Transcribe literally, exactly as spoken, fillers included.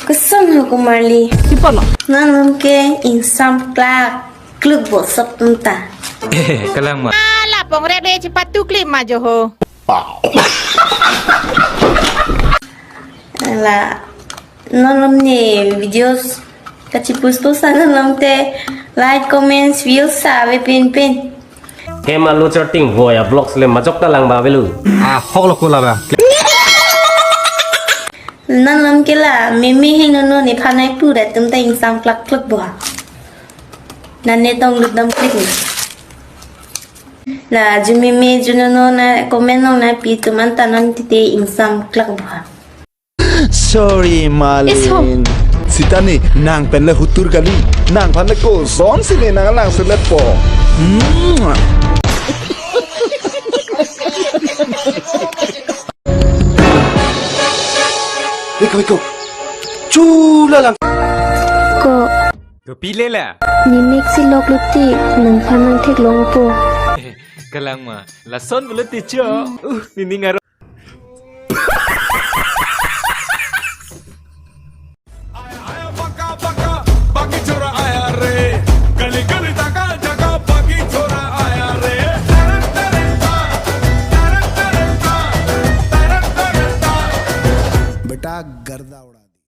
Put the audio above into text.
Koson ho Kumarli? Sipalo. Nanglong ke ingsam klak kluk bo sop tum ta. Kalang ma. Ala pongre le chipat tukli ma jo ho. La, non lom ne videos kachipost post nanglong te like, comments, views ave pen pen. Hem alu charting voya vlogs le majok ta lang ba velu. Ah, hok lo kula ba. Nanglong ke la meme henono nephan nai pura tum ta ingsam klak kluk bo. Nane tong lut dam klik. La ju meme ju nono na comment nong na pi tum an ta non titi ingsam klak bo. Sorry, Malin. Sitani, nang pen le hutur kali. Nangphan le koson si le nanglang selet po. Hmm. Iko, iko. Chula lang. Ko. Kopi le la. Ninik si lok luti, nangphan nang thek long po. Kalang ma. Lason bulu ti cho. Uh, nining aro.